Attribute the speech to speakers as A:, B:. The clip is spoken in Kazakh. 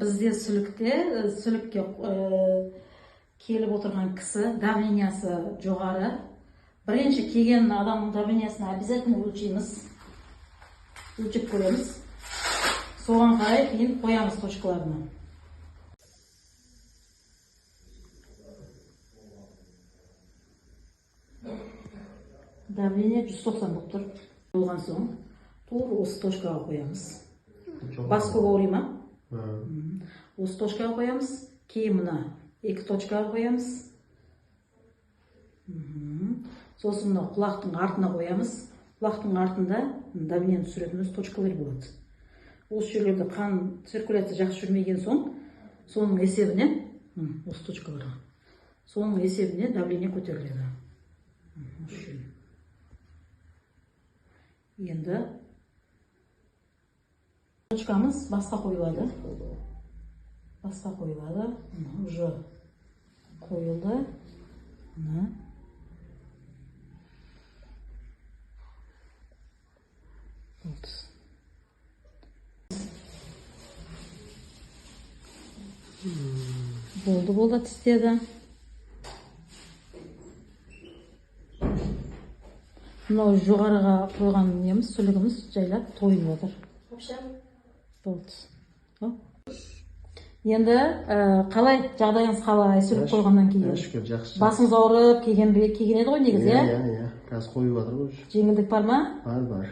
A: Бізде сүлікте, сүлікке келіп отырған кісі давлениесі жоғары. Бірінші келген адамның давлениесін обязательно өлшейміз, өлшеп көреміз. Соған қарай кейін қоямыз точкаларына. Давление 190 болып тұр. Болған соң тура осы точкаға қоямыз. Бас көп аури ма? Осы точкаға қоямыз, кейін мына екі точкаға қоямыз. Сосын мына құлақтың артына қоямыз. Құлақтың артында давлениені түсіретін өз точкалар болады. Осы жерлерде қан циркуляция жақсы жүрмеген соң, соның есебінен, осы точкаларға, соның есебінен давление көтеріледі. Осы жерде. Енді точкамыз басқа қойылады, басқа қойылады. Мына уже қойылды, мына. Болды, болды, болды, тістеді. Мынау жоғарыға қойған неміз, сүлігіміз жайлап тойынып жатыр.
B: Вообще.
A: Болды. О. Енді қалай, жағдайыңыз қалай сүлік қойғаннан кейін?
C: Шүкір, жақсы.
A: Басыңыз ауырып келген бе, келген еді ғой негізі?
C: Иә.
A: Иә.
C: Иә, қазір қойып жатыр ғой уже.
A: Жеңілдік бар ма?
C: Бар, бар.